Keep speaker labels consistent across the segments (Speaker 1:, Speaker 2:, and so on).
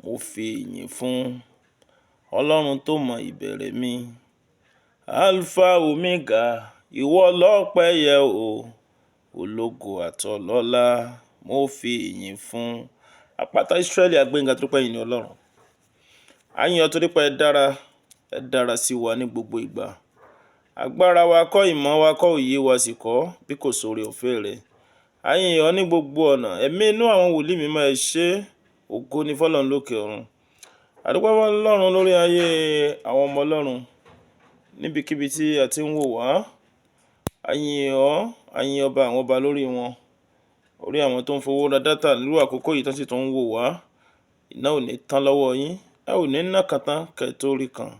Speaker 1: Mo fi ìyìn fún Ọlọ́run tó mọ ìbẹ̀rẹ̀ mi. Alpha Omega, ìwọ lọ́pẹ́ yẹ o. Ológo àtọlọ́lá, mo fi ìyìn fún. Àpáta Ísírẹ́lì, agbẹ́ngà tó pẹ́ yìí ní Ọlọ́run. A yìn ọ́ torí pé ẹ dára, ẹ dára sí wa ní gbogbo ìgbà. Agbára wa kọ́, ìmọ̀ wa kọ́, òye wa sì kọ́, bí kò sóore ọ̀fẹ́ rẹ. A yìn ọ́ ní gbogbo ọ̀nà. Ẹ̀mí inú àwọn wòlíì mímọ́, ẹ ṣé, ògo ni fọ́lọ́run lókè ọ̀run. A dúpẹ́ fọ́lọ́run lórí ayé àwọn ọmọ Ọlọ́run níbikíbi tí a ti ń wò wá. A yìn ọ́, a yìn ọba àwọn ọba lórí wọn. Orí àwọn tó ń fowó ra data nírú àkókò yìí tó sì tún ń wò wá. Iná ò ní tán lọ́wọ́ yín. Ẹ ò ní ná kan tán kẹ́ ẹ tó rí kan.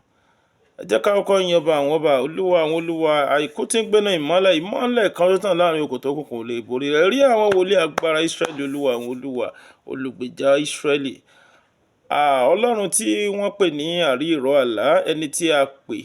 Speaker 1: Ẹ jẹ́ ká kọ́kọ́ yin ọba àwọn ọba, olúwa àwọn olúwa, àìkú tí ń gbéná ìmọ́lẹ̀, ìmọ́lẹ̀ kan tó tàn láàrin òkùnkùn tó kùnkùn ò lè borí rẹ̀. Rí àwọn wòlíì agbára Ísírẹ́lì, olúwa àwọn olúwa, olùgbèjà Ísírẹ́lì. Ọlọ́run tí wọ́n pè ní àrí ìró àlá, ẹni tí a pè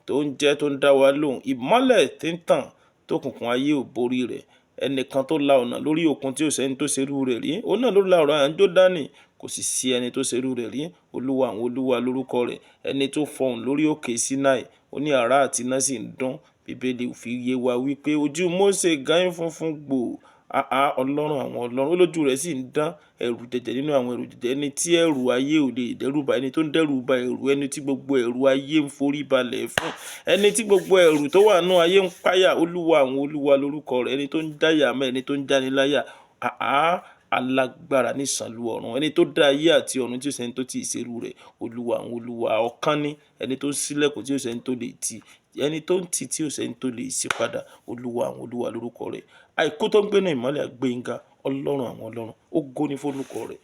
Speaker 1: tó ń jẹ́ tó ń dá wa lóhùn, ìmọ́lẹ̀ tí ń tàn tó kùnkùn ayé ò borí rẹ̀. Ẹnìkan tó la ọ̀nà lórí òkun tí ò sẹ́ni tó ṣerú rẹ̀ rí. Òun náà ló la ọ̀rọ̀ à ń Jódánì, kò sì sí ẹni tó ṣerú rẹ̀ rí. Olúwa àwọn olúwa lórúkọ rẹ̀. Ẹni tó fọhùn lórí òkè Sinai, ó ní àrá àti iná sì ń dún. Bíbélì fi yé wa wípé ojú Mósè gan funfun gbòò. Àá, Ọlọ́run àwọn ọlọ́run, olójú rẹ̀ sì ń dán ẹ̀rù jẹ̀jẹ̀ nínú àwọn ẹ̀rù jẹ̀jẹ̀. Ẹni tí ẹ̀rù ayé ò lè dẹ́rù ba, ẹni tó ń dẹ́rù ba ẹ̀rù, ẹni tí gbogbo ẹ̀rù ayé ń forí balẹ̀ fún, ẹni tí gbogbo ẹ̀rù tó wà nínú ayé ń páyà. Olúwa àwọn olúwa lórúkọ rẹ̀. Ẹni tó ń dáyà mọ́ ẹni tó ń jániláyà. Àá, alágbára ní ìsàlù ọ̀run, ẹni tó dá ayé àti ọ̀run tí ó sẹ́ni tó ti ṣerú rẹ̀. Olúwa àwọn olúwa, ọ̀kan ni ẹni tó ń ṣílẹ̀kùn tí ó sẹ́ni tó lè tì, ẹni tó ń tì tí ó sẹ́ni tó lè ṣí padà. Olúwa àwọn olúwa lórúkọ rẹ̀. Àìkú tó ń gbéná ìmọ́lẹ̀, àgbéyìnga, Ọlọ́run àwọn ọlọ́run, ògo ni fórúkọ rẹ̀,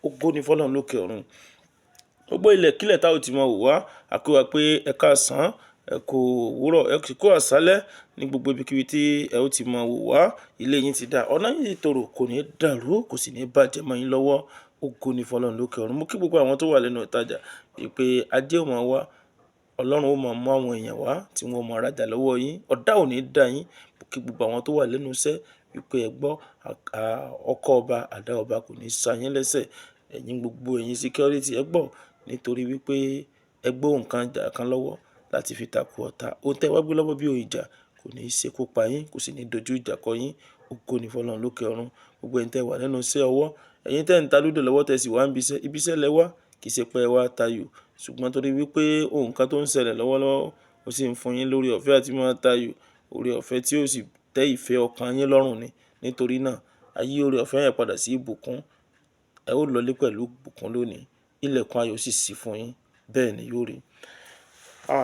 Speaker 1: ògo ni fọ́lọ́run lókè ọ̀run. Gbogbo ilẹ̀ kílẹ̀ tá ò ti mọ̀ wá, a kí wa pé ẹ káàsán, ẹ kú òwúrọ̀, ẹ kú àṣálẹ́ ní gbogbo ibikíbi tí ẹ ó ti mọ̀ wò wá. Ilé yín ti dá, ọ̀nà yín ti tòrò, kò ní dàrú, kò sì ní bàjẹ́ mọ́ yín lọ́wọ́. Ògo ni fọ́lọ́run lókè ọ̀run. Mo kí gbogbo àwọn tó wà lẹ́nu ìtajà wípé ajé ò máa wá, Ọlọ́run ó máa mú àwọn èèyàn wá tí wọ́n máa rajà lọ́wọ́ yín. Ọ̀dá ò ní dá yín. Mo kí gbogbo àwọn tó wà lẹ́nu iṣẹ́ wípé ẹ gbọ́, ọkọ́ ọba, àdá ọba kò ní sa yín lẹ́sẹ̀. Ẹ̀yin gbogbo ẹ̀yin security, ẹ gbọ́, nítorí wípé ẹ gbọ́ nǹkan ìjà kan lọ́wọ́ láti fi takò ọ̀tá. Ohun tẹ́ wá gbé lọ́wọ́ bí ohun ìjà kò ní ṣe kó pa yín, kò sì ní dojú ìjà kọ yín. Ògo ni fọ́lọ́run lókè ọ̀run. Gbogbo ẹ̀yin tẹ́ wà lẹ́nu iṣẹ́ ọwọ́, ẹ̀yin tẹ́ ń ta lúdò lọ́wọ́ tẹ́ sì wá ń bi iṣẹ́, ibi iṣẹ́ lẹ wá, kì í ṣe pé ẹ wá tayò. Ṣùgbọ́n torí wípé ohun kan tó ń ṣẹlẹ̀ lọ́wọ́lọ́wọ́ ó sì ń fún yín lórí ọ̀fẹ́ àti máa tayò, oore ọ̀fẹ́ tí ó sì tẹ́ ìfẹ́ ọkàn yín lọ́rùn ni. Nítorí náà, a yí oore ọ̀fẹ́ yẹn padà sí ìbùkún. Ẹ ó lọlé pẹ̀lú ìbùkún lónìí. Ilẹ̀kùn ayọ̀ sì ṣí fún yín. Bẹ́ẹ̀ ni yóò rí.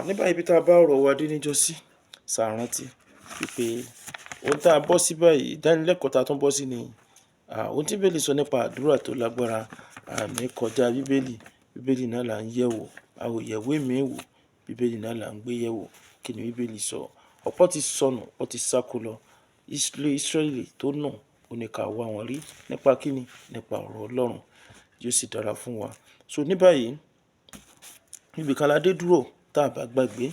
Speaker 1: Ní báyìí, ibi tí a bá ọ̀rọ̀ wa dé níjọ́sí, ṣá rántí wípé ohun tí a bọ́ sí báyìí, ìdánilẹ́kọ̀ọ́ tí a tún bọ́ sí ni, ohun tí Bíbélì sọ nípa àdúrà tó lágbára. Àmì kọjá Bíbélì. Bíbélì náà là ń yẹ̀ wò. A ò yẹ̀ ìwé mi wò. Bíbélì náà là ń gbé yẹ̀ wò. Kí ni Bíbélì sọ? Ọ̀pọ̀ ti sọnù, ọ̀pọ̀ ti sákó lọ. Ísírẹ́lì tó nù, ó ní ká wá wọn rí. Nípa kí ni? Nípa ọ̀rọ̀ Ọlọ́run. Yóò sì dára fún wa. So ní báyìí, níbi kan la dé dúró tá a bá gbàgbé.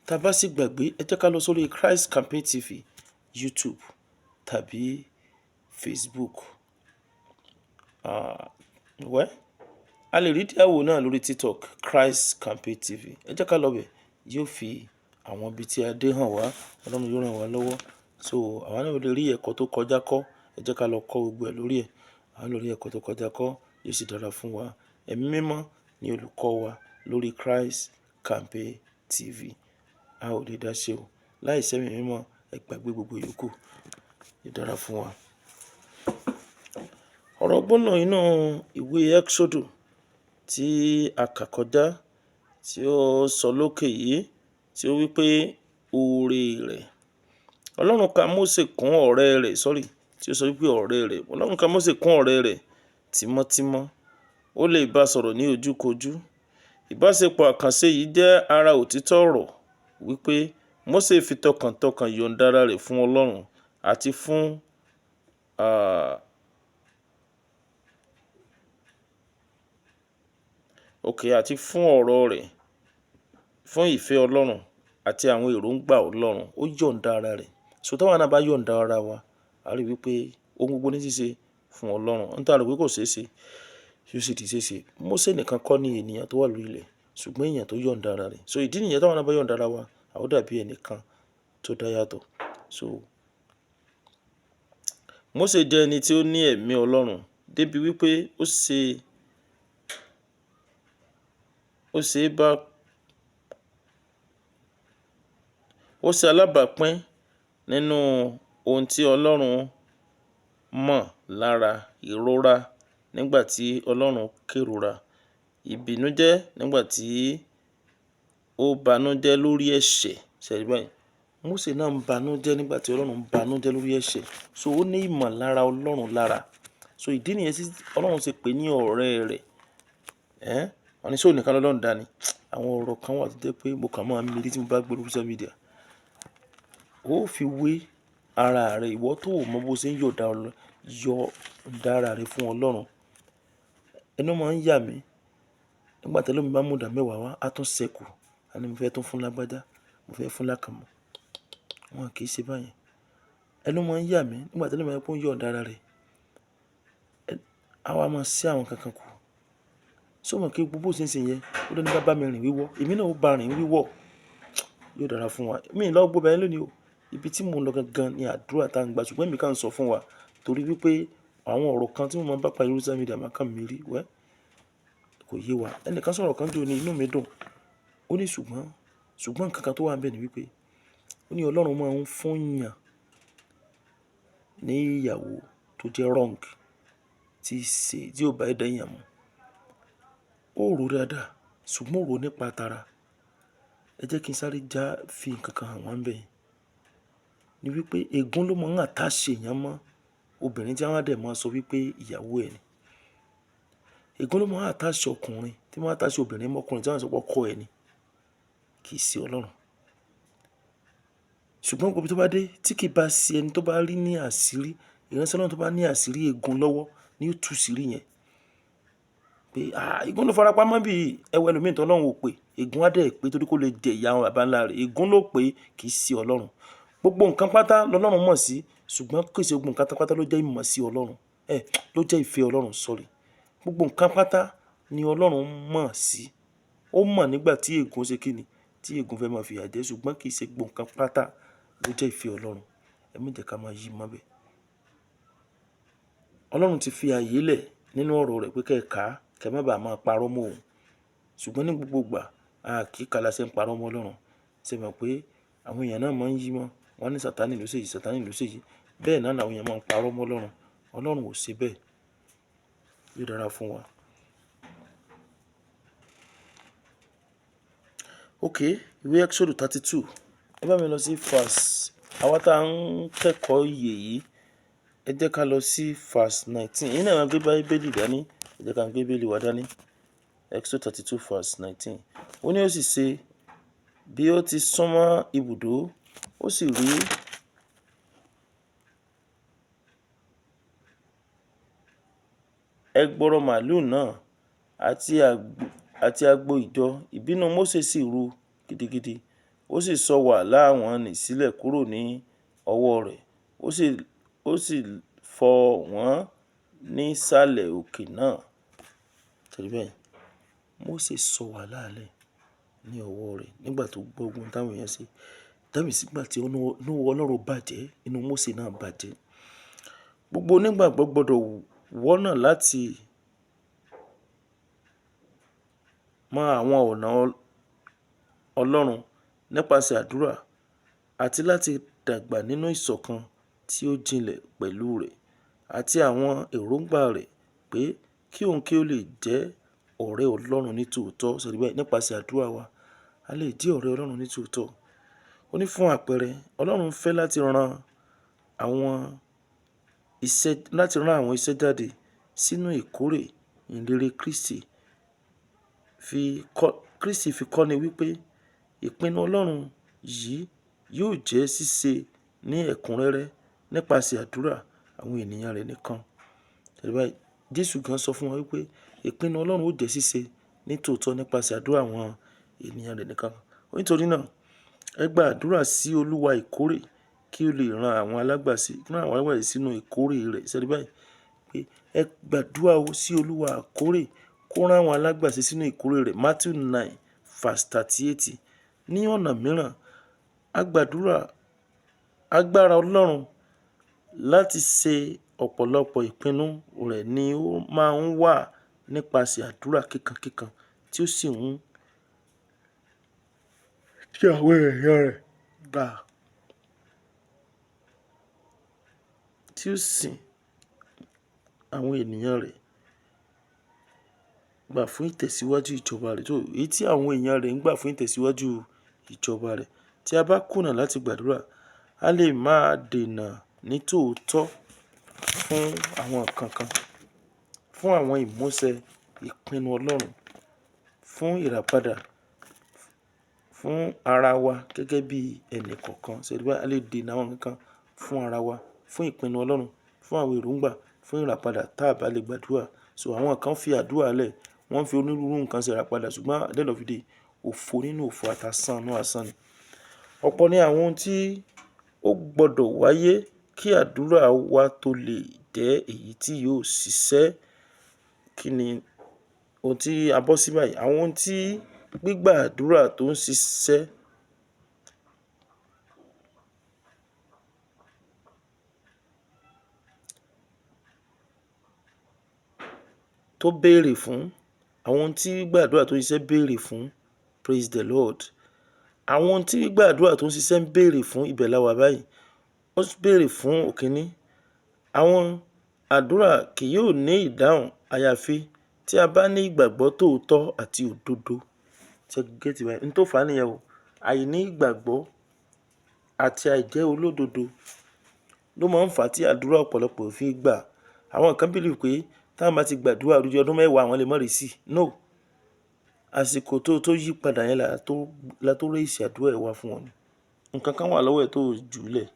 Speaker 1: Tá a bá sì gbàgbé, ẹ jẹ́ ká lọ sórí Christ Campaign TV, YouTube tàbí Facebook. Well, a lè rí díẹ̀ wò náà lórí TikTok, Christ Campaign TV. Ẹ jẹ́ ká lọ bẹ̀, yóò fi àwọn ibi tí a dé hàn wá. Ọlọ́run yóò ràn wá lọ́wọ́. So àwa náà lè rí ẹ̀kọ́ tó kọjá kọ́. Ẹ jẹ́ ká lọ kọ́ gbogbo ẹ̀ lórí ẹ̀. A lè rí ẹ̀kọ́ tó kọjá kọ́, yóò sì dára fún wa. Ẹ̀mí mímọ́ ni olùkọ́ wa lórí Christ Campaign TV. A ò lè dá ṣe o. Láìsí ẹ̀mí mímọ́, ẹ gbàgbé gbogbo ìyókù. Yóò dára fún wa. Ọ̀rọ̀ gbóná inú ìwé Exodus tí a kà kọjá, tí ó sọ lókè yìí, tí ó wí pé oore rẹ̀. Ọlọ́run ka Mósè kún ọ̀rẹ́ rẹ̀, sorry, tí ó sọ wípé ọ̀rẹ́ rẹ̀. Ọlọ́run ka Mósè kún ọ̀rẹ́ rẹ̀ tímọ́tímọ́. Ó lè bá sọ̀rọ̀ ní ojúkojú. Ìbáṣepọ̀ àkànṣe yìí jẹ́ ara òtítọ́ ọ̀rọ̀ wípé Mósè fi tọkàntọkàn yọ̀ǹda ara rẹ̀ fún Ọlọ́run àti fún okay, àti fún ọ̀rọ̀ rẹ̀, fún ìfẹ́ Ọlọ́run àti àwọn èròǹgbà Ọlọ́run. Ó yọ̀ǹda ara rẹ̀. So táwa náà bá yọ̀ǹda ara wa, a rí wípé ohun gbogbo ní ṣíṣe fún Ọlọ́run. Ohun tí a rò pé kò ṣe é ṣe, Yóò sì di ṣíṣe. Mósè nìkan kọ́ ni ènìyàn tó wà lórí ilẹ̀, ṣùgbọ́n èèyàn tó yọ̀ǹda ara rẹ̀. So ìdí nìyẹn táwa náà bá yọ̀ǹda ara wa, a ó dàbí ẹnìkan tó dá yàtọ̀. So Mósè jẹ́ ẹni tí ó ní ẹ̀mí Ọlọ́run débi wípé ó ṣe alábàápín nínú ohun tí Ọlọ́run mọ̀ lára ìrora nígbà tí Ọlọ́run kérora, ìbìnújẹ́ nígbà tí ó banújẹ́ lórí ẹ̀ṣẹ̀. Ṣé ẹ rí báyìí? Mósè náà ń banújẹ́ nígbà tí Ọlọ́run ń banújẹ́ lórí ẹ̀ṣẹ̀. So ó ní ìmọ̀lára Ọlọ́run lára. So ìdí nìyẹn tí Ọlọ́run ṣe pè ní ọ̀rẹ́ rẹ̀. Wọ́n ní ṣé òun nìkan lọ́lọ́run dá ni? Àwọn ọ̀rọ̀ kan wà tó jẹ́ pé mo kàn máa ń mirí tí mo bá gbọ́ lórí social media. Ó fi wé ara rẹ̀, ìwọ tó ò mọ bó ṣe ń yọ̀ǹda ara rẹ fún Ọlọ́run. Ẹnu máa ń yà mí. Nígbà tí ẹlòmíì bá mú ìdá mẹ́wàá wá, á tún ṣẹ́kù. A ní mo fẹ́ tún fún lágbájá, mo fẹ́ fún lákàmú. Wọn kì í ṣe báyẹn. Ẹnu máa ń yà mí nígbà tí ẹlòmíì bá ní pé ó ń yọ̀ǹda ara rẹ̀. A wá máa ṣí àwọn nǹkan kan kù. Ṣé o mọ̀ pé gbogbo bó ṣe ń ṣe yẹn, ó lẹ́ni bá bá mi rìn wíwọ́, èmi náà ó bá rìn wíwọ́. Yóò dára fún wa. Mi ò lọ gbogbo ibẹ̀ yẹn lónìí o. Ibi tí mò ń lọ gangan ni àdúrà tá ń gbà. Ṣùgbọ́n èmi kàn ń sọ fún wa torí wípé àwọn ọ̀rọ̀ kan tí mo máa ń bá pàdé lórí social media máa kàn mí rí. Well, kò yé wa. Ẹnìkan sọ̀rọ̀ kan jóni, inú mi dùn. Ó ní ṣùgbọ́n nǹkan kan tó wà níbẹ̀ ni wípé ó ní Ọlọ́run máa ń fún èèyàn ní ìyàwó tó jẹ́ wrong, tí ṣe, tí ó bá ẹ̀dá èèyàn mu. Ó rò dáadáa, ṣùgbọ́n ó rò nípa tara. Ẹ jẹ́ kí n sáré já fi nǹkan kan hàn wá níbẹ̀. Ni wípé ègún ló máa ń attach èèyàn mọ́ obìnrin tí wọ́n á dẹ̀ máa sọ wípé ìyàwó ẹ̀ ni. Ègún ló máa ń attach ọkùnrin tí wọ́n á attach obìnrin mọ́ ọkùnrin tí wọ́n á sọ pé ọkọ ẹ̀ ni. Kì í ṣe Ọlọ́run. Ṣùgbọ́n gbogbo ibi tó bá dé tí kì í bá ṣe ẹni tó bá rí ní àṣírí, ìránṣẹ́ Ọlọ́run tó bá ní àṣírí ègún lọ́wọ́ ni ó tú àṣírí yẹn. Pé, ègún ló farapa mọ́ bí ẹ wo ẹlòmíì tí Ọlọ́run ò pè. Ègún á dẹ̀ pé torí kó lè jẹ ìyà àwọn baba ńlá rẹ̀. Ègún ló pé, kì í ṣe Ọlọ́run. Gbogbo nǹkan pátá lọ́lọ́run mọ̀ sí, ṣùgbọ́n kì í ṣe gbogbo nǹkan pátá ló jẹ́ ìmọ̀ sí Ọlọ́run. Ló jẹ́ ìfẹ́ Ọlọ́run, sorry. Gbogbo nǹkan pátá ni Ọlọ́run mọ̀ sí. Ó mọ̀ nígbà tí ègún ṣe kíni, tí ègún fẹ́ máa fi ìyà jẹ, ṣùgbọ́n kì í ṣe gbogbo nǹkan pátá ló jẹ́ ìfẹ́ Ọlọ́run. Ẹ má jẹ́ ká máa yí mọ́ bẹ́ẹ̀. Ọlọ́run ti fi ààyè lẹ̀ nínú ọ̀rọ̀ rẹ̀ pé kí ẹ kà á, kí ẹ má bàa máa parọ́ mọ́ òun. Ṣùgbọ́n ní gbogbo ìgbà, a kì í ka la ṣe ń parọ́ mọ́ Ọlọ́run. Ṣé ẹ mọ̀ pé àwọn èèyàn náà máa ń yí mọ́. Wọ́n ní Sátánì ló ṣe yìí, Sátánì ló ṣe yìí. Bẹ́ẹ̀ náà làwọn èèyàn máa ń parọ́ mọ́ Ọlọ́run. Ọlọ́run ò ṣe bẹ́ẹ̀. Yóò dára fún wa. Okay, ìwé Exodus 32. Ẹ bá mi lọ sí verse. Àwa tá ń kẹ́kọ̀ọ́ ìyè yìí, ẹ jẹ́ ká lọ sí verse 19. Ẹ̀yin náà máa gbé Bíbélì dání. Ẹ jẹ́ ká gbé Bíbélì wa dání. Exodus 32 verse 19. Ó ní ó sì ṣe bí ó ti súnmọ́ ibùdó, ó sì rí ẹgbọrọ màlúù náà àti agbo ìjọ. Ìbínú Mósè sì ru gidigidi. Ó sì sọ wàhálà wọn nì sílẹ̀ kúrò ní ọwọ́ rẹ̀. Ó sì fọ́ wọn nísàlẹ̀ òkè náà. Torí bẹ́ẹ̀, Mósè sọ wàhálà lẹ̀ ní ọwọ́ rẹ̀ nígbà tó gbọ́ ogun táwọn èèyàn ṣe. That means nígbà tí inú Ọlọ́run bàjẹ́, inú Mósè náà bàjẹ́. Gbogbo onígbàgbọ́ gbọdọ̀ wọ́nà láti mọ àwọn ọ̀nà Ọlọ́run nípasẹ̀ àdúrà àti láti dàgbà nínú ìṣọ̀kan tí ó jinlẹ̀ pẹ̀lú rẹ̀ àti àwọn èròǹgbà rẹ̀ pé kí òun kí ó lè jẹ́ ọ̀rẹ́ Ọlọ́run ní tòótọ́. Ṣé ẹ rí bẹ́ẹ̀? Nípasẹ̀ àdúrà wa, a lè jẹ́ ọ̀rẹ́ Ọlọ́run ní tòótọ́. Ó ní fún àpẹẹrẹ, Ọlọ́run fẹ́ láti rán àwọn iṣẹ́, láti rán àwọn iṣẹ́ jáde sínú ìkórè ìyìnrere Kristi. Kristi fi kọ́ni wípé ìpinnu Ọlọ́run yìí yóò jẹ́ ṣíṣe ní ẹ̀kúnrẹ́rẹ́ nípasẹ̀ àdúrà àwọn ènìyàn rẹ̀ nìkan. Ṣé ẹ rí báyìí? Jésù gan sọ fún wa wípé ìpinnu Ọlọ́run ó jẹ́ ṣíṣe ní tòótọ́ nípasẹ̀ àdúrà àwọn ènìyàn rẹ̀ nìkan. Nítorí náà, ẹ gba àdúrà sí Olúwa ìkórè kí ó lè rán àwọn alágbàṣe, rán àwọn alágbàṣe sínú ìkórè rẹ̀. Ṣé ẹ rí báyìí? Pé Pé ẹ gbàdúrà o sí Olúwa àkórè kó rán àwọn alágbàṣe sínú ìkórè rẹ̀. Matthew 9 verse 38. Ní ọ̀nà mìíràn, a gbàdúrà agbára Ọlọ́run láti ṣe ọ̀pọ̀lọpọ̀ ìpinnu rẹ̀ ni ó máa ń wà nípasẹ̀ àdúrà kíkankíkan tí ó sì ń tí àwọn èèyàn rẹ̀ gbà, tí ó sì àwọn ènìyàn rẹ̀ gbà fún ìtẹ̀síwájú ìjọba rẹ̀. So èyí tí àwọn èèyàn rẹ̀ ń gbà fún ìtẹ̀síwájú ìjọba rẹ̀. Tí a bá kùnà láti gbàdúrà, a lè máa dènà ní tòótọ́ fún àwọn nǹkan kan, fún àwọn ìmúṣẹ ìpinnu Ọlọ́run, fún ìràpadà, fún ara wa gẹ́gẹ́ bí ẹnì kọ̀ọ̀kan. Ṣé rí bá, a lè dènà àwọn nǹkan kan fún ara wa, fún ìpinnu Ọlọ́run, fún àwọn èròǹgbà, fún ìràpadà tá a bá lè gbàdúrà. So àwọn kan fi àdúrà lẹ̀, wọ́n fi onírúurú nǹkan ṣe ìràpadà, ṣùgbọ́n at the end of the day, òfo nínú òfo àtàsán nínú asán ni. Ọ̀pọ̀ ní àwọn ohun tí ó gbọdọ̀ wáyé kí àdúrà wa tó lè jẹ́ èyí tí yóò ṣiṣẹ́. Kí ni ohun tí a bọ́ sí báyìí? Àwọn ohun tí gbígbà àdúrà tó ń ṣiṣẹ́ tó béèrè fún, àwọn ohun tí gbígbà àdúrà tó ń ṣiṣẹ́ béèrè fún. Praise the Lord. Àwọn ohun tí gbígbà àdúrà tó ń ṣiṣẹ́ ń béèrè fún, ibẹ̀ la wà báyìí. Ó béèrè fún òkínní. Àwọn àdúrà kì yóò ní ìdáhùn àyàfi tí a bá ní ìgbàgbọ́ tòótọ́ àti òdodo. Ṣé ẹ get báyìí? Ohun tó fà á nìyẹn o. Àìní ìgbàgbọ́ àti àìjẹ́ olódodo ló máa ń fà á tí àdúrà ọ̀pọ̀lọpọ̀ ò fi gbà. Àwọn kan believe pé tí àwọn bá ti gbàdúrà odidi ọdún 10 àwọn lè má rí sí. No. Àsìkò tó yí padà yẹn la tó rí èsì àdúrà ẹ wá fún wọn ni. Nǹkan kan wà lọ́wọ́ ẹ tó jù ú lẹ̀.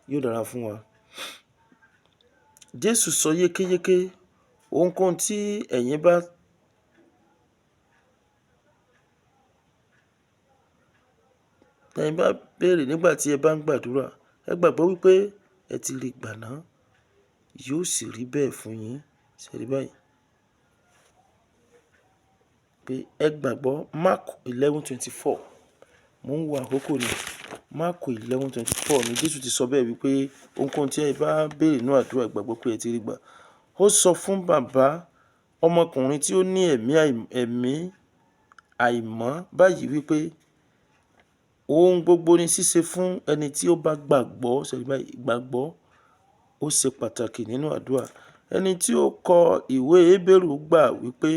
Speaker 1: Yóò dára fún wa. Jésù sọ yékéyéké, ohunkóhun tí ẹ̀yin bá béèrè nígbà tí ẹ bá ń gbàdúrà, ẹ gbàgbọ́ wípé ẹ ti rí gbà náà, yóò sì rí bẹ́ẹ̀ fún yín. Ṣé rí báyìí? Pé ẹ gbàgbọ́. Mark 11:24. Mo ń wo àkókò ni. Mark 11:24 ni Jésù ti sọ bẹ́ẹ̀ wípé ohunkóhun tí ẹ bá béèrè nínú àdúrà, ẹ gbàgbọ́ pé ẹ ti rí gbà. Ó sọ fún bàbá ọmọkùnrin tí ó ní ẹ̀mí àìmọ́ báyìí wípé ohun gbogbo ní ṣíṣe fún ẹni tí ó bá gbàgbọ́. Ṣé rí báyìí? Ìgbàgbọ́ ó ṣe pàtàkì nínú àdúrà. Ẹni tí ó kọ ìwé Hébérù gbà wípé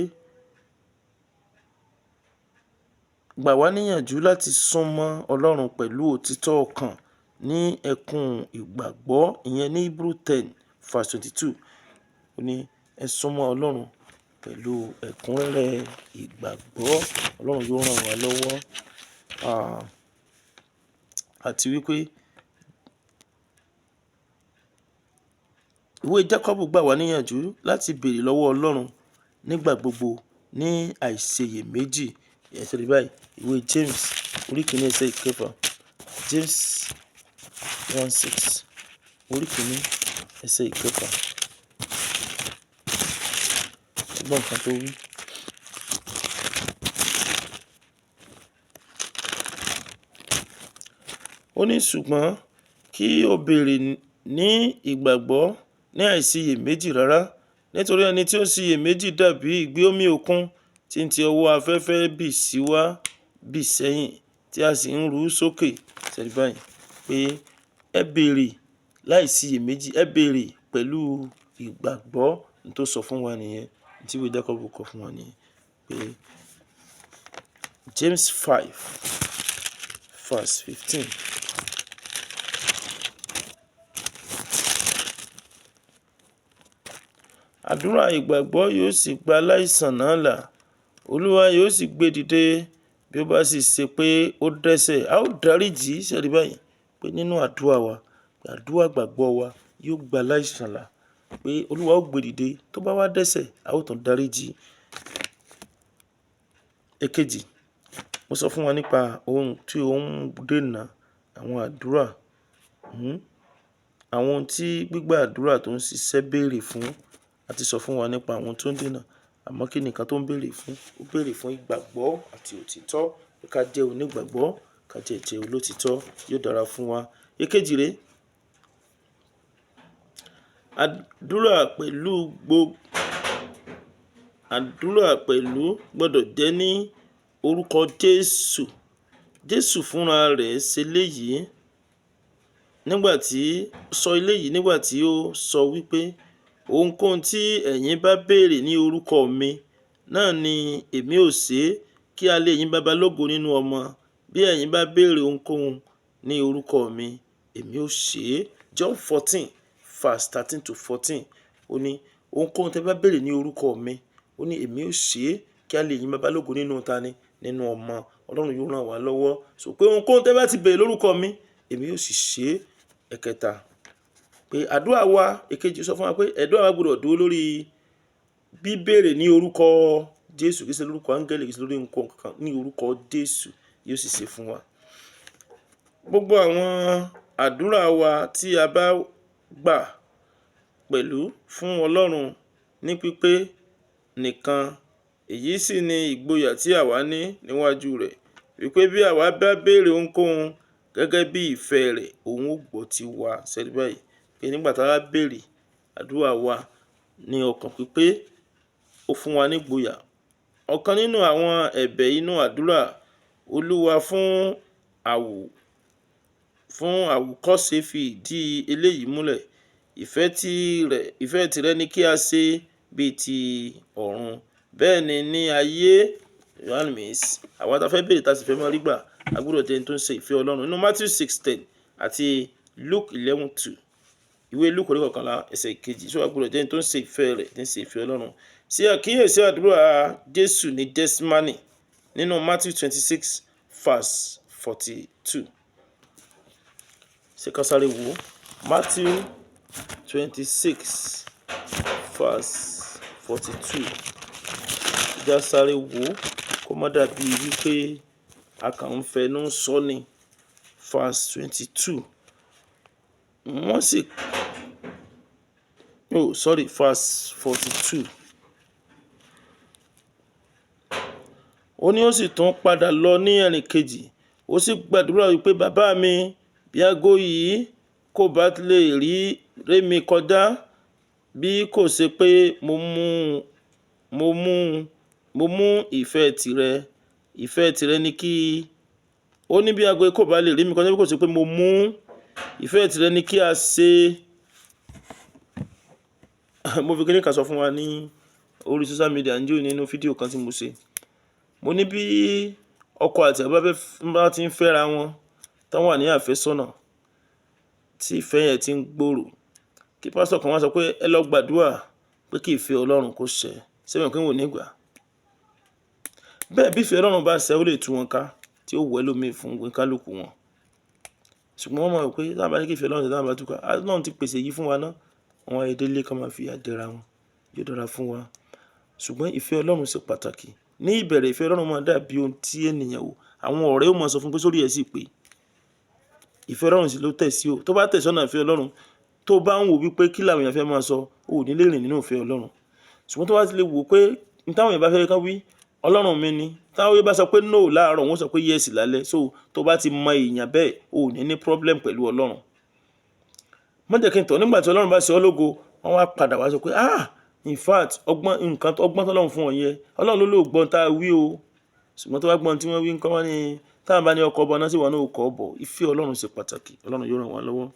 Speaker 1: gbà wá níyànjú láti súnmọ́ Ọlọ́run pẹ̀lú òtítọ́ ọkàn ní ẹkún ìgbàgbọ́. Ìyẹn ní Hebrew 10 verse 22. Ó ní ẹ súnmọ́ Ọlọ́run pẹ̀lú ẹ̀kúnrẹ́rẹ́ ìgbàgbọ́. Ọlọ́run yóò rán wa lọ́wọ́. Àti wípé ìwé Jákọ́bù gbà wá níyànjú láti béèrè lọ́wọ́ Ọlọ́run nígbà gbogbo ní àìṣeyèméjì. Ẹ rí báyìí? Ìwé James orí kìíní ẹsẹ̀ ìkẹfà. James 1:6, orí kìíní ẹsẹ̀ ìkẹfà. Ẹ gbọ́ nǹkan tó wí. Ó ní ṣùgbọ́n kí o béèrè ní ìgbàgbọ́ ní àìsíyèméjì rárá. Nítorí ẹni tí ó ṣiyèméjì dàbí ìgbì omi òkun tí ń ti ọwọ́ afẹ́fẹ́ bì sí wá bì sẹ́yìn tí a sì ń ru sókè. Ṣé rí báyìí? Pé ẹ béèrè láìsíyèméjì, ẹ béèrè pẹ̀lú ìgbàgbọ́. Ohun tó sọ fún wa nìyẹn. Ohun tí ìwé Jákọ́bù kọ fún wa nìyẹn. Pé James 5 verse 15. Àdúrà ìgbàgbọ́ yóò sì gba aláìsàn náà là. Olúwa yóò sì gbé dìde. Bí ó bá sì ṣe pé ó dẹ́ṣẹ̀, a ó dáríjì. Ṣé rí báyìí? Pé nínú àdúrà wa, àdúrà ìgbàgbọ́ wa yóò gba aláìsàn là. Pé Olúwa ó gbé dìde. Tó bá wá dẹ́ṣẹ̀, a ó tún dáríjì. Èkejì, mo sọ fún wa nípa ohun tí ó ń dènà àwọn àdúrà. Àwọn ohun tí gbígbà àdúrà tó ń ṣiṣẹ́ béèrè fún. A ti sọ fún wa nípa àwọn tó ń dènà, àmọ́ kí ni nǹkan tó ń béèrè fún? Ó béèrè fún ìgbàgbọ́ àti òtítọ́. Pé ká jẹ́ onígbàgbọ́, ká jẹ́ jẹ́ olótítọ́, yóò dára fún wa. Èkejì rèé, àdúrà pẹ̀lú àdúrà pẹ̀lú gbọ́dọ̀ jẹ́ ní orúkọ Jésù. Jésù fúnra rẹ̀ ṣe léyìí nígbà tí sọ eléyìí nígbà tí ó sọ wípé ohunkóhun tí ẹ̀yin bá béèrè ní orúkọ mi náà ni èmi ó ṣe, kí a lè yìn Baba lógo nínú ọmọ. Bí ẹ̀yin bá béèrè ohunkóhun ní orúkọ mi, èmi ó ṣe é. John 14 verse 13 to 14. Ó ní ohunkóhun tí ẹ bá béèrè ní orúkọ mi, ó ní èmi ó ṣe é, kí a lè yìn Baba lógo nínú ta ni? Nínú ọmọ. Ọlọ́run yóò ràn wá lọ́wọ́. So pé ohunkóhun tí ẹ bá ti béèrè lórúkọ mi, èmi ó sì ṣe é. Ẹ̀kẹta, pé àdúrà wa, èkejì sọ fún wa pé àdúrà wa gbọdọ̀ dúró lórí bíbéèrè ní orúkọ Jésù, kì í ṣe lórúkọ áńgẹ́lì, kì í ṣe lórí nǹkan kan, ní orúkọ Jésù yóò sì ṣe fún wa. Gbogbo àwọn àdúrà wa tí a bá gbà pẹ̀lú fún Ọlọ́run ní pípé nìkan, èyí sì ni ìgboyà tí àwa ní níwájú rẹ̀, wípé bí àwa bá béèrè ohunkóhun gẹ́gẹ́ bí ìfẹ́ rẹ̀, òun ó gbọ́ ti wa. Ṣé ẹ rí báyìí? Pé nígbà tí a bá béèrè àdúrà wa ní ọkàn pípé, ó fún wa ní ìgboyà. Ọ̀kan nínú àwọn ẹ̀bẹ̀ inú àdúrà Olúwa fún àwòkọ́ṣe fi ìdí eléyìí múlẹ̀. Ìfẹ́ tìrẹ ni kí a ṣe bí ti ọ̀run, bẹ́ẹ̀ ni ní ayé. That means àwa tí a fẹ́ béèrè tí a sì fẹ́ máa rí gbà, a gbọdọ̀ jẹ́ ẹni tó ń ṣe ìfẹ́ Ọlọ́run. Nínú Matthew 6:10 àti Luke 11:2. Ìwé Luke orí kọkànlá ẹsẹ̀ kejì. So a gbọdọ̀ jẹ́ ẹni tó ń ṣe ìfẹ́ rẹ̀, tí ń ṣe ìfẹ́ Ọlọ́run. Ṣe àkíyèsí àdúrà Jésù ní Gẹ́símánì nínú Matthew 26 verse 42. Ṣé ká sáré wò ó? Matthew 26 verse 42. Ẹ já sáré wò ó kó má dàbí wípé a kàn ń fẹnu sọ ní. Verse 22. Wọ́n sì, oh sorry, verse 42. Ó ní ó sì tún padà lọ ní ẹ̀rìn kejì, ó sì gbàdúrà wípé, bàbá mi, bí ago yìí kò bá lè ré mi kọjá, bí kò ṣe pé mo mú ìfẹ́ tìrẹ, ìfẹ́ tìrẹ ni kí, ó ní bí ago yìí kò bá lè ré mi kọjá, bí kò ṣe pé mo mú ìfẹ́ tìrẹ ni kí a ṣe. Mo fi kíní kan sọ fún wa ní orí social media níjó nínú fídíò kan tí mo ṣe. Mo ní bí ọkọ àti ìyàwó bá ti ń fẹ́ra wọn, tán wà ní àfẹ́sọ́nà, tí ìfẹ́ yẹn ti ń gbòòrò, kí pásítọ̀ kan wá sọ pé ẹ lọ gbàdúrà pé kí ìfẹ́ Ọlọ́run kó ṣẹ. Ṣé ẹ mọ̀ pé wọn ò ní gbà? Bẹ́ẹ̀ bí ìfẹ́ Ọlọ́run bá ṣẹ, ó lè tú wọn ká tí ó wẹ́ lómi fún kálukú wọn. Ṣùgbọ́n wọ́n mọ̀ pé tí a bá ní kí ìfẹ́ Ọlọ́run ṣẹ, tí a bá tú ká, Ọlọ́run ti pèsè èyí fún wa ná. Wọ́n á délé ká máa fi ìyà jẹra wọn. Yóò dára fún wa. Ṣùgbọ́n ìfẹ́ Ọlọ́run ṣe pàtàkì. Ní ìbẹ̀rẹ̀, ìfẹ́ Ọlọ́run máa dàbí ohun tí ènìyàn wò. Àwọn ọ̀rẹ́ ó máa sọ fún pé sórí ẹ sì pé. Ìfẹ́ Ọlọ́run sì ló tẹ̀ sí o. Tó bá tẹ̀ sọ́nà ìfẹ́ Ọlọ́run, tó bá ń wò wípé kí làwọn èèyàn fẹ́ máa sọ, o ò ní lè rìn nínú ìfẹ́ Ọlọ́run. Ṣùgbọ́n tó bá ti lè wò pé ní táwọn èèyàn bá fẹ́ ká wí, Ọlọ́run mi ni. Táwọn èèyàn bá sọ pé no láàárọ̀, wọ́n sọ pé yes lálẹ́. So tó bá ti mọ èèyàn bẹ́ẹ̀, o ò ní ní problem pẹ̀lú Ọlọ́run. Má jẹ́ kí n tọ̀ nígbà tí Ọlọ́run bá ṣe ọ́ lógo, wọ́n wá padà wá sọ pé ah, in fact, ọgbọ́n nǹkan ọgbọ́n tí Ọlọ́run fún ọ yẹn, Ọlọ́run ló lò gbọ́n tá a wí o. Ṣùgbọ́n tó bá gbọ́n tí wọ́n wí ńkọ́, wọ́n ní táwọn bá ní ọkọ̀ ọbọ náà sì wọ́n náà ó kọ́ bọ̀. Ìfẹ́ Ọlọ́run ṣe pàtàkì. Ọlọ́run yóò ràn wá lọ́wọ́.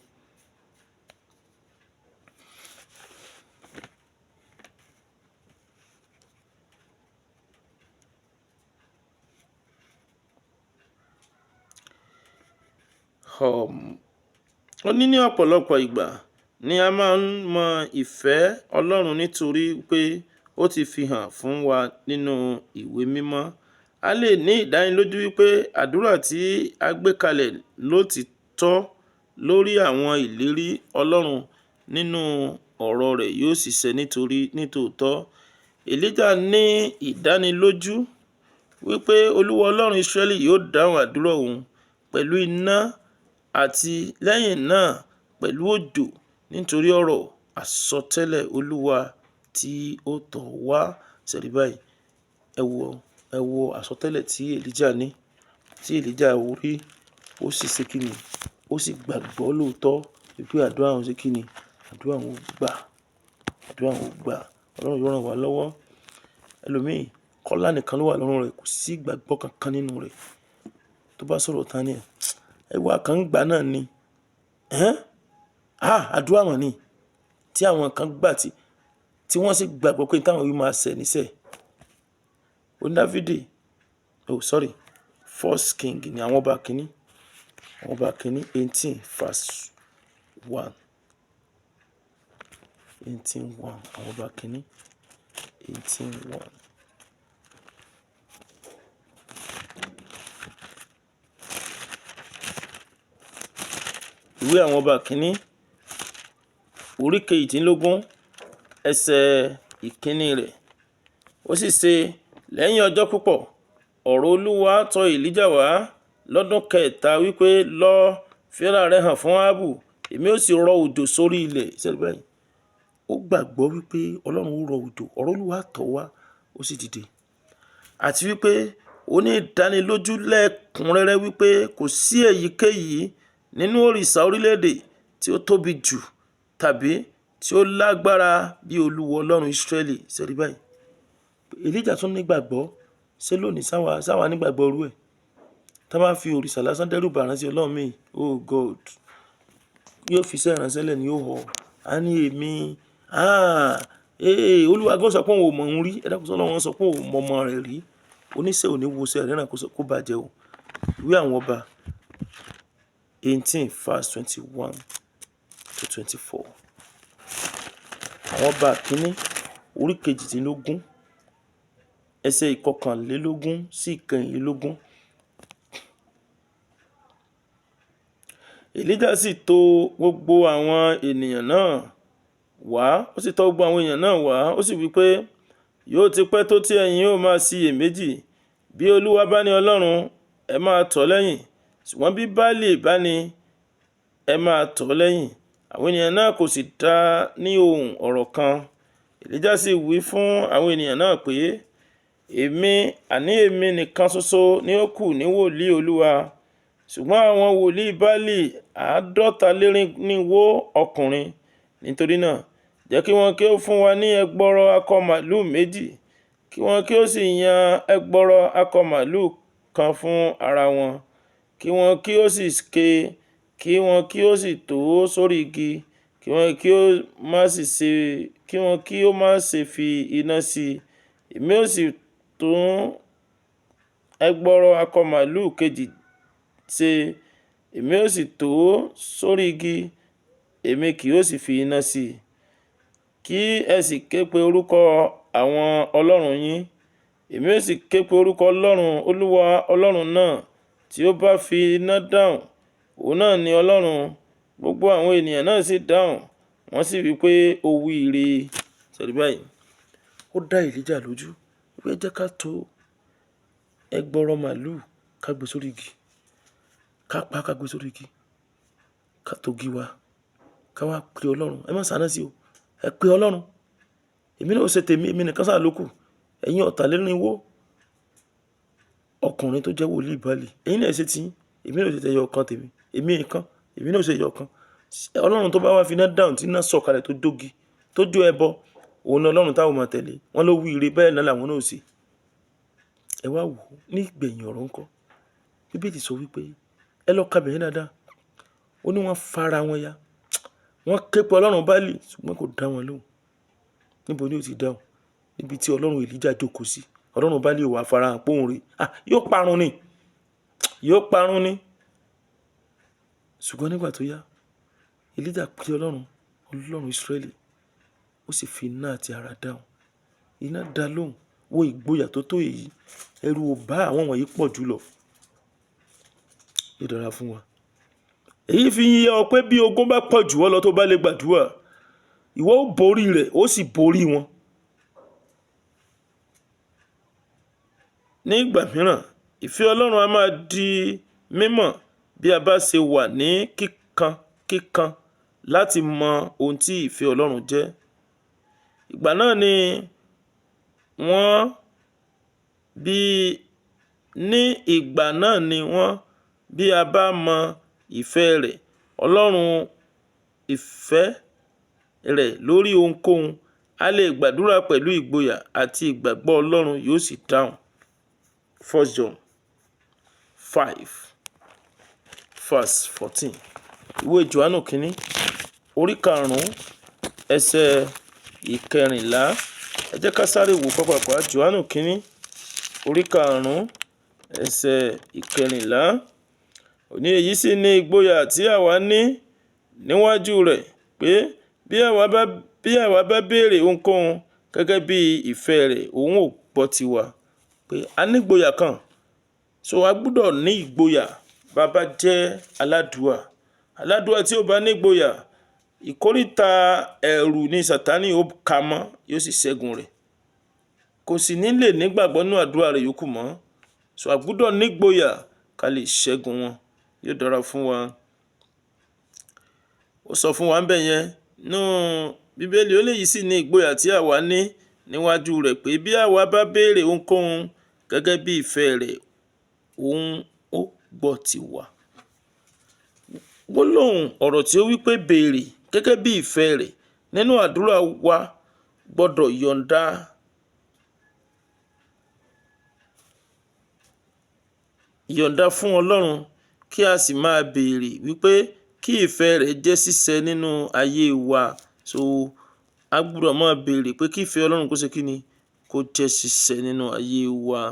Speaker 1: Ó ní ní ọ̀pọ̀lọpọ̀ ìgbà ni a máa ń mọ ìfẹ́ Ọlọ́run nítorí pé ó ti fi hàn fún wa nínú ìwé mímọ́. A lè ní ìdánilójú wípé àdúrà tí a gbé kalẹ̀ lótìítọ́ lórí àwọn ìlérí Ọlọ́run nínú ọ̀rọ̀ rẹ̀ yóò ṣiṣẹ́ nítorí nítòótọ́. Èlíjà ní ìdánilójú wípé Olúwa Ọlọ́run Ísírẹ́lì yóò dáhùn àdúrà òun pẹ̀lú iná àti lẹ́yìn náà pẹ̀lú òjò nítorí ọ̀rọ̀ àsọtẹ́lẹ̀ Olúwa tí ó tọ̀ ọ́ wá. Ṣẹ̀rí báyìí, ẹ wo, ẹ wo àsọtẹ́lẹ̀ tí Èlíjà ní, tí Èlíjà rí, ó sì ṣe kíni, ó sì gbàgbọ́ lóòótọ́ wípé àdúrà òun ṣe kíni, àdúrà òun ó gbà, àdúrà òun ó gbà. Ọlọ́run yóò ràn wá lọ́wọ́. Ẹlòmíì, kọ́lá nìkan ló wà lọ́rùn rẹ̀, kò sí ìgbàgbọ́ kankan nínú rẹ̀. Tó bá sọ̀rọ̀ tán ni ẹ̀, ẹwà kan ń gbà náà ni. Ẹ́n? Ah, àdúrà mọ̀ ni. Tí àwọn kan gbà tí wọ́n sì gbàgbọ́ pé táwọn yìí máa ṣẹ̀ níṣẹ́. Oní Dáfídì, oh sorry, First King ni àwọn ọba kìíní. Àwọn ọba kìíní 18 verse 1. 18 1. Àwọn ọba kìíní 18 1. Ìwé àwọn ọba kìíní orí kejìdínlógún ẹsẹ̀ ìkíní rẹ̀. Ó sì ṣe lẹ́yìn ọjọ́ púpọ̀, ọ̀rọ̀ Olúwa tọ Èlíjà wá lọ́dún kẹta wípé, lọ fi ara rẹ hàn fún Áhábù, èmi ó sì rọ òjò sórí ilẹ̀. Ṣé ẹ rí báyìí? Ó gbàgbọ́ wípé Ọlọ́run ó rọ òjò, ọ̀rọ̀ Olúwa tọ̀ wá, ó sì dìde. Àti wípé ó ní ìdánilójú lẹ́kùnrẹ́rẹ́ wípé kò sí èyíkéyìí nínú òrìṣà orílẹ̀-èdè tí ó tóbi jù tàbí tí ó lágbára bí Olúwa Ọlọ́run Ísírẹ́lì. Ṣé ẹ rí báyìí? Èlíjà tún nígbàgbọ́. Ṣé lónìí sáwà, sáwà nígbàgbọ́ irú ẹ̀? Tí wọ́n bá fi òrìṣà lásán dẹ́rù bà ránṣẹ́ Ọlọ́run mi, oh God, yóò fi iṣẹ́ ìránṣẹ́ lẹ̀ ní ó họ. A ní èmi, ah, eh, Olúwa gan sọ pé òun ò mọ̀ òun rí. Ẹ dákun, sọ Ọlọ́run sọ pé òun ò mọ ọmọ rẹ̀ rí. Oníṣẹ́ ò ní wo iṣẹ́ rẹ̀ náà kó bàjẹ́ o. Ìwé àwọn ọba 18 verse 21 to 24. Àwọn ọba kìíní orí kejìdínlógún ẹsẹ̀ ìkọkànlélógún sí ìkẹrìnlélógún. Èlíjà sì tò gbogbo àwọn ènìyàn náà wá, ó sì tọ̀ gbogbo àwọn ènìyàn náà wá, ó sì wí pé, yóò ti pẹ́ tó tí ẹ̀yin ó máa ṣiyèméjì. Bí Olúwa bá ní Ọlọ́run, ẹ máa tọ̀ ọ́ lẹ́yìn. Ṣùgbọ́n bí Báálì bá ní, ẹ máa tọ̀ ọ́ lẹ́yìn. Àwọn ènìyàn náà kò sì dá ní ohùn ọ̀rọ̀ kan. Èlíjà sì wí fún àwọn ènìyàn náà pé, èmi, àní èmi nìkan ṣoṣo ni ó kù ní wòlíì Olúwa. Ṣùgbọ́n àwọn wòlíì Báálì 450 ọkùnrin. Nítorí náà, jẹ́ kí wọ́n kí ó fún wa ní ẹgbọrọ akọ màlúù méjì, kí wọ́n kí ó sì yan ẹgbọrọ akọ màlúù kan fún ara wọn, kí wọ́n kí ó sì ké, kí wọ́n kí ó sì tò ó sórí igi, kí wọ́n kí ó má sì ṣe, kí wọ́n kí ó má ṣe fi iná sí i. Èmi ó sì tún ẹgbọrọ akọ màlúù kejì ṣe, èmi ó sì tò ó sórí igi, èmi kì ó sì fi iná sí i. Kí ẹ sì ké pe orúkọ àwọn ọlọ́run yín. Èmi ó sì ké pe orúkọ Ọlọ́run, Olúwa Ọlọ́run náà tí ó bá fi iná dáhùn, òun náà ni Ọlọ́run. Gbogbo àwọn ènìyàn náà sì dáhùn, wọ́n sì wí pé ó wí ire. Ṣé ẹ rí báyìí? Ó dá Èlíjà lójú wípé jẹ́ ká tó ẹgbọrọ màlúù ká gbé sórí igi, ká pa ká gbé sórí igi, ká tó igi wa, ká wá pe Ọlọ́run. Ẹ má sáná sí o, ẹ pe Ọlọ́run. Èmi náà ó ṣe tèmi, èmi nìkan sáà ló kù. Ẹ̀yin ọ̀tàléníwó ọkùnrin tó jẹ́ wòlíì Báálì, ẹ̀yin náà ṣe tí, èmi náà ó ṣe tẹyọ ọ̀kan tèmi, èmi nìkan, èmi náà ó ṣe ẹyọ kan. Ọlọ́run tó bá wá fi iná dáhùn tí iná sọ̀kalẹ̀ tó jógi, tó jó ẹbọ, òun ni Ọlọ́run táwọn máa tẹ̀lé. Wọ́n ló wí ire bẹ́ẹ̀ náà làwọn náà ó ṣe. Ẹ wá wò ó ní ìgbẹ̀yìn ọ̀rọ̀ ńkọ́. Bíbélì sọ wípé ẹ lọ ka bẹ̀yẹn dáadáa. Ó ní wọ́n fara wọn ya. Wọ́n ké pe Ọlọ́run Báálì ṣùgbọ́n kò dá wọn lóhùn. Níbo ni ó ti dáhùn? Níbi tí Ọlọ́run Èlíjà jókòó sí. Ọlọ́run Báálì ò wá farahàn pé òun rè. Ah, yóò parun ni. Yóò parun ni. Ṣùgbọ́n nígbà tó yá, Èlíjà pe Ọlọ́run, Ọlọ́run Ísírẹ́lì, ó sì fi iná àti àrá dáhùn. Iná dá lóhùn. Wo ìgboyà tó tó èyí. Ẹ̀rù ò bá àwọn wọ̀nyí pọ̀ jù lọ. Yóò dára fún wa. Èyí fi yé ọ pé bí ogun bá pọ̀ jù ọ́ lọ tó bá lè gbàdúrà, ìwọ ó borí rẹ̀, ó sì borí wọn. Ní ìgbà mìíràn, ìfẹ́ Ọlọ́run a máa di mímọ̀ bí a bá ṣe wà ní kíkan kíkan láti mọ ohun tí ìfẹ́ Ọlọ́run jẹ́. Ìgbà náà ni wọ́n bí ní ìgbà náà ni wọ́n bí a bá mọ ìfẹ́ rẹ̀ Ọlọ́run, ìfẹ́ rẹ̀ lórí ohunkóhun, a lè gbàdúrà pẹ̀lú ìgboyà àti ìgbàgbọ́, Ọlọ́run yóò sì dáhùn. 1 John 5 verse 14. Ìwé Jòhánù kínní, orí 5, ẹsẹ̀ 14. Ẹ jẹ́ ká sáré wò pápápá. Jòhánù kínní, orí 5, ẹsẹ̀ 14. Ó ní, èyí sì ní ìgboyà tí àwa ní níwájú rẹ̀, pé bí àwa bá béèrè ohunkóhun gẹ́gẹ́ bí ìfẹ́ rẹ̀, òun ó gbọ́ tiwa. Pé a ní ìgboyà kan. So a gbọ́dọ̀ ní ìgboyà bá bá jẹ́ aládùúà. Aládùúà tí ò bá ní ìgboyà, ìkóríta ẹ̀rù ní Sátánì ó ka mọ́, yóò sì ṣẹ́gun rẹ̀. Kò sì ní lè nígbàgbọ́ nínú àdúrà rẹ̀ yòókù mọ́. So a gbọ́dọ̀ ní ìgboyà ká lè ṣẹ́gun wọn. Yóò dára fún wa. Ó sọ fún wa ńbẹ̀ yẹn nínú Bíbélì, ó léyìí sì ní ìgboyà tí àwa ní níwájú rẹ̀, pé bí àwa bá béèrè ohunkóhun gẹ́gẹ́ bí ìfẹ́ rẹ̀, òun ó gbọ́ tiwa. Gbólóhùn ọ̀rọ̀ tí ó wí pé béèrè gẹ́gẹ́ bí ìfẹ́ rẹ̀ nínú àdúrà wa gbọ́dọ̀ yọ̀ǹda fún Ọlọ́run, kí a sì máa béèrè wípé kí ìfẹ́ rẹ̀ jẹ́ ṣíṣẹ nínú ayé wa. So a gbọ́dọ̀ máa béèrè pé kí ìfẹ́ Ọlọ́run kó ṣe kíni, kó jẹ́ ṣíṣẹ nínú ayé wa.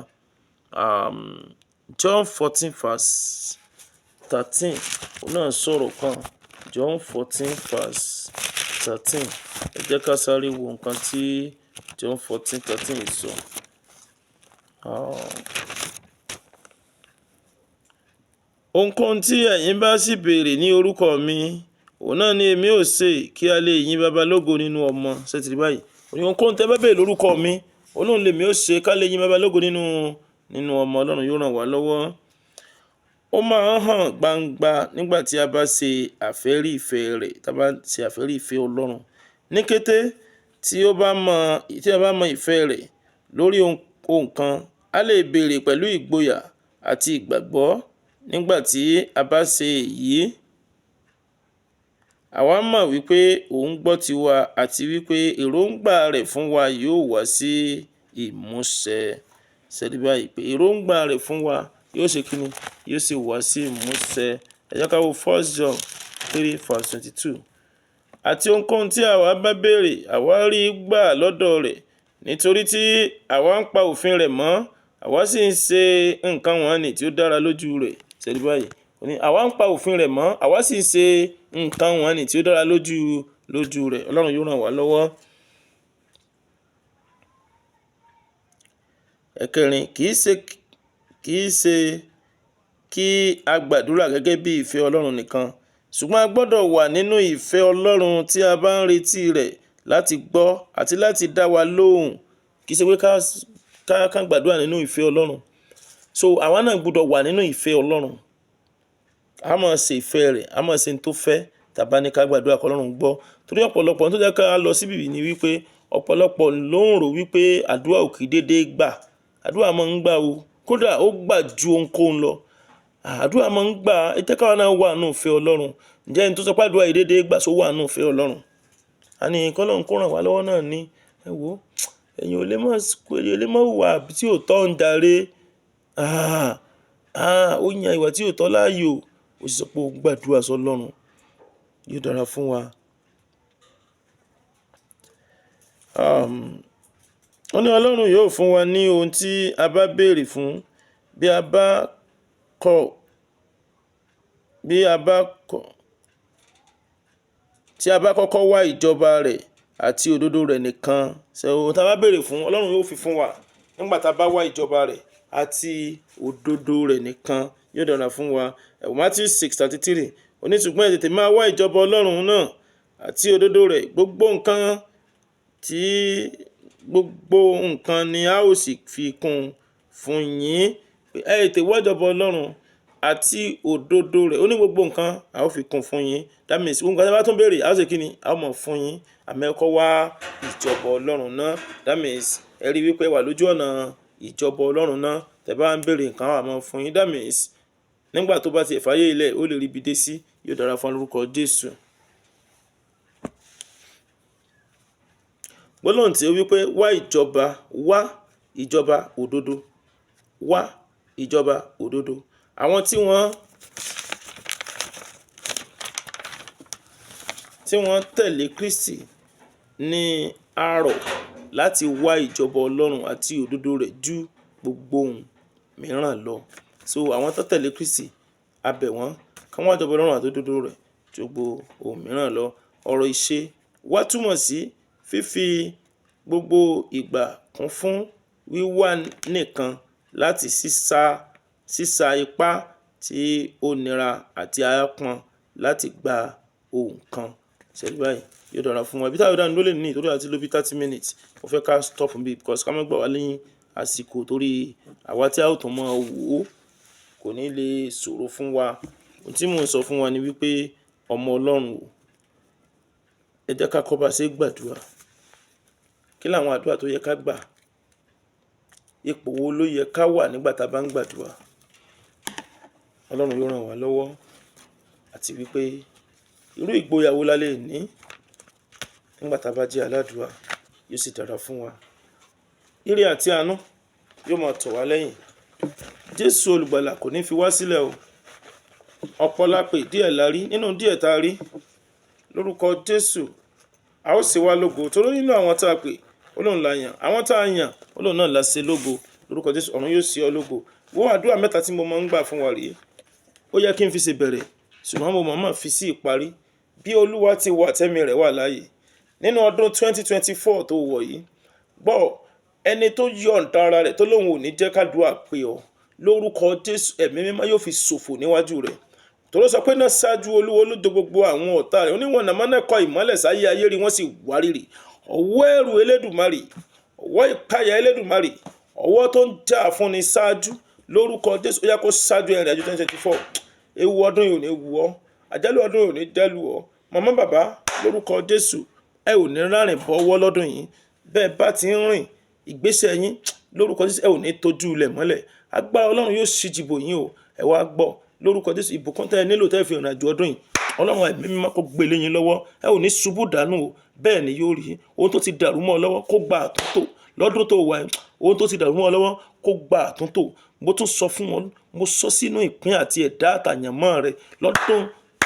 Speaker 1: John 14 verse 13, òun náà sọ̀rọ̀ kan. John 14 verse 13. Ẹ jẹ́ ká sáré wo nǹkan tí John 14:13 sọ. Ohunkóhun tí ẹ̀yin bá sì béèrè ní orúkọ mi, òun náà ni èmi ó ṣe, kí a lè yin Baba lógo nínú ọmọ. Ṣé ti rí báyìí? Ohunkóhun tí ẹ bá béèrè lórúkọ mi, òun náà lèmi ó ṣe, ká lè yin Baba lógo nínú ọmọ. Ọlọ́run yóò ràn wá lọ́wọ́. Ó máa ń hàn gbangba nígbà tí a bá ṣe àfẹ́rí ìfẹ́ rẹ̀, tí a bá ṣe àfẹ́rí ìfẹ́ Ọlọ́run. Ní kété tí a bá mọ ìfẹ́ rẹ̀ lórí ohun kan, a lè béèrè pẹ̀lú ìgboyà àti ìgbàgbọ́. Nígbà tí a bá ṣe èyí, àwa mọ̀ wípé òun gbọ́ tiwa àti wípé èròǹgbà rẹ̀ fún wa yóò wá sí ìmúṣẹ. Ṣé rí báyìí pé èròǹgbà rẹ̀ fún wa yóò ṣe kíni, yóò sì wá sí ìmúṣẹ. Ẹ jẹ́ ká wo 1 John 3 verse 22. Àti ohunkóhun tí àwa bá béèrè, àwa rí gbà lọ́dọ̀ rẹ̀, nítorí tí àwa ń pa òfin rẹ̀ mọ́, àwa sì ń ṣe nǹkan wọ̀nnì tí ó dára lójú rẹ̀. Ṣé rí báyìí? Ó ní àwa ń pa òfin rẹ̀ mọ́, àwa sì ń ṣe nǹkan wọ̀nnì tí ó dára lójú rẹ̀. Ọlọ́run yóò ràn wá lọ́wọ́. Ẹ̀kẹrin, kì í ṣe kí a gbàdúrà gẹ́gẹ́ bí ìfẹ́ Ọlọ́run nìkan, ṣùgbọ́n a gbọ́dọ̀ wà nínú ìfẹ́ Ọlọ́run tí a bá ń retí rẹ̀ láti gbọ́ àti láti dá wa lóhùn. Kì í ṣe pé ká gbàdúrà nínú ìfẹ́ Ọlọ́run. So àwa náà gbọ́dọ̀ wà nínú ìfẹ́ Ọlọ́run. A máa ṣe ìfẹ́ rẹ̀, a máa ṣe ohun tó fẹ́. Tí a bá ní ká gbàdúrà kí Ọlọ́run gbọ́. Torí ọ̀pọ̀lọpọ̀ ohun tó jẹ́ ká lọ síbí ni wípé ọ̀pọ̀lọpọ̀ ló ń rò wípé àdúrà ò kí dédé gbà. Àdúrà máa ń gbà o. Kódà ó gbà ju ohunkóhun lọ. Àdúrà máa ń gbà. Ẹ jẹ́ ká wa náà wà nínú ìfẹ́ Ọlọ́run. Ǹjẹ́ ẹni tó sọ pé àdúrà yìí dédé gbà, ṣó wà nínú ìfẹ́ Ọlọ́run? A ní kí Ọlọ́run kó ràn wá lọ́wọ́ náà ni. Ẹ wò ó, ẹ̀yin ò lè mọ̀ wà tí ò tọ́ ń jàre. Ó yan ìwà tí ò tọ́ láàyò. Ó sì sọ pé ó ń gbàdúrà sí Ọlọ́run. Yóò dára fún wa. Ó ní Ọlọ́run yóò fún wa ní ohun tí a bá béèrè fún bí a bá kọ̀ tí a bá kọ́kọ́ wá ìjọba rẹ̀ àti òdodo rẹ̀ nìkan. Ṣé ohun tí a bá béèrè fún, Ọlọ́run yóò fi fún wa nígbà tí a bá wá ìjọba rẹ̀ àti òdodo rẹ̀ nìkan. Yóò dára fún wa. Matthew 6:33. Ó ní, ṣùgbọ́n ẹ tètè máa wá ìjọba Ọlọ́run náà àti òdodo rẹ̀, gbogbo nǹkan ni a ó sì fi kún fún yín. Ẹ tètè wá ìjọba Ọlọ́run àti òdodo rẹ̀, ó ní gbogbo nǹkan a ó fi kún fún yín. That means gbogbo nǹkan tí a bá tún béèrè, a ó ṣe kí ni? A ó mọ̀ fún yín. Àmọ́ ẹ kọ́ wá ìjọba Ọlọ́run náà. That means ẹ rí wípé wà lójú ọ̀nà ìjọba Ọlọ́run náà. Tẹ́ bá ń béèrè nǹkan, a máa fún yín. That means nígbà tó bá ti fàyè ilẹ̀, ó lè rí ibi dé sí. Yóò dára fún lórúkọ Jésù. Gbólóhùn tí ó wípé wá ìjọba, wá ìjọba òdodo, wá ìjọba òdodo. Àwọn tí wọ́n tẹ̀lé Kristi ní a rọ̀ láti wá ìjọba Ọlọ́run àti òdodo rẹ̀ ju gbogbo ohun mìíràn lọ. So àwọn tó tẹ̀lé Kristi, a bẹ̀ wọ́n kí wọ́n wá ìjọba Ọlọ́run àti òdodo rẹ̀ ju gbogbo ohun mìíràn lọ. Ọ̀rọ̀ ìṣe wá túmọ̀ sí fífi gbogbo ìgbà kún fún wíwá nìkan láti sísá ipá tí ó nira àti aápọn láti gba ohun kan. Ṣé rí báyìí? Yóò dára fún wa. Ibi tí a yóò dánu dúró lónìí torí a ti lò bí 30 minutes. Mo fẹ́ ká stop níbí because ká má gbà wá ní àsìkò torí àwa tí a ó tún máa wò ó kò ní lè ṣòro fún wa. Ohun tí mò ń sọ fún wa ni wípé ọmọ Ọlọ́run o, ẹ jẹ́ ká kọ́ bá ṣe gbàdúrà. Kí làwọn àdúrà tó yẹ ká gbà? Ipò wo ló yẹ ká wà nígbà tá a bá ń gbàdúrà? Ọlọ́run yóò ràn wá lọ́wọ́ àti wípé irú ìgboyà wo la lè ní nígbà tá a bá jẹ́ aládùúrà. Yóò sì dára fún wa. Ire àti àánú yóò máa tọ̀ wá lẹ́yìn. Jésù olùgbàlà kò ní fi wá sílẹ̀ o. Ọ̀pọ̀ la pè, díẹ̀ la rí. Nínú díẹ̀ tá a rí, lórúkọ Jésù, a ó ṣe wá lógo. Torí nínú àwọn tá a pè, ó lóun la yàn. Àwọn tá a yàn, ó lóun náà la ṣe lógo. Lórúkọ Jésù, ọ̀run yóò ṣe ọ́ lógo. Wo àdúrà mẹ́ta tí mo máa ń gbà fún wa rèé. Ó yẹ kí n fi ṣe bẹ̀rẹ̀, ṣùgbọ́n mo mọ̀ọ́mọ̀ fi sí ìparí. Bí Olúwa ti wà tẹ́mi rẹ̀ wà láàyè. Nínú ọdún 2024 tó wọ̀ yìí, gbọ́ ẹni tó yọ̀ǹda ara rẹ̀ tó lóun ò ní jẹ́ kádùá pé ọ. Lórúkọ Jésù, ẹ̀mí mímọ́ yóò fi ṣòfò níwájú rẹ̀. Torí ó sọ pé náà ṣáájú Olúwa ló gbogbo àwọn ọ̀tá rẹ̀. Oníwọ̀n nàmọ́nà kọ ìmọ́lẹ̀ sáyé ayé rí wọ́n sì wárìrì. Ọwọ́ ẹ̀rù Elédùmarè, ọwọ́ ìpayà Elédùmarè, ọwọ́ tó ń jà fúnni ṣáájú lórúkọ Jésù, ó yá kó ṣáájú ìrìn àjò 2024. Ewu ọdún yìí ò ní wù ọ́, àjálù ọdún yìí ò ní jálù ọ́. Màmá bàbá, lórúkọ Jésù, ẹ ò ní rárìn bọ́wọ́ lọ́dún yìí. Bẹ́ẹ̀ bá ti ń rìn ìgbésẹ̀ yín lórúkọ Jésù, ẹ ò ní tójú ilẹ̀ mọ́lẹ̀. Agbára Ọlọ́run yóò ṣíji bò yín o. Ẹ wá gbọ́ lórúkọ Jésù, ìbùkún tẹ́ ẹ nílò tẹ́ ẹ fi ìrìn àjò ọdún yìí, Ọlọ́run ẹ̀mí mímọ́ kó gbé lé yín lọ́wọ́. Ẹ ò ní ṣubú dànù o. Bẹ́ẹ̀ ni yóò rí. Ohun tó ti dàrú mọ́ ọ lọ́wọ́ kó gba àtúntò lọ́dún tó wà yìí. Ohun tó ti dàrú mọ́ ọ lọ́wọ́ kó gba àtúntò. Mo tún sọ fún wọn, mo sọ sínú ìpín àti ẹ̀dá àtàyànmọ́ rẹ lọ́dún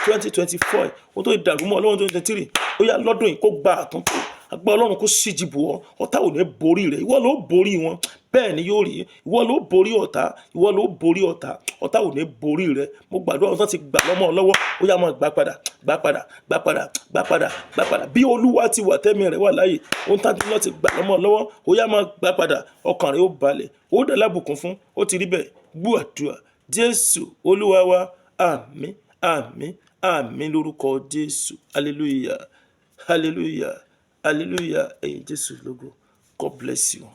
Speaker 1: 2024. Ohun tó ti dàrú mọ́ ọ lọ́wọ́ 2023, ó yá lọ́dún yìí kó gba àtúntò. Agbára Ọlọ́run kó ṣíji bò ọ́. Ọ̀tá ò ní borí rẹ, ìwọ ló borí wọn. Bẹ́ẹ̀ ni yóò rí. Ìwọ ló borí ọ̀tá, ìwọ ló borí ọ̀tá. Ọ̀tá ò ní borí rẹ. Mo gbàdúrà, ohun tó ti gbà lọ́mọ ọ lọ́wọ́, ó yá máa gbà padà, gbà padà, gbà padà, gbà padà, gbà padà. Bí Olúwa ti wà tẹ́mi rẹ̀ wà láàyè, ohun tá ti gbà lọ́mọ ọ lọ́wọ́, ó yá máa gbà padà. Ọkàn rẹ ó balẹ̀, ó dẹ̀ lábùkún fún. Ó ti rí bẹ́ẹ̀. Gbọ́ àdúrà. Jésù Olúwa wa. Àmín, àmín, àmín lórúkọ Jésù. Hallelujah, hallelujah, hallelujah. Ẹ̀yin Jésù lógo. God bless you.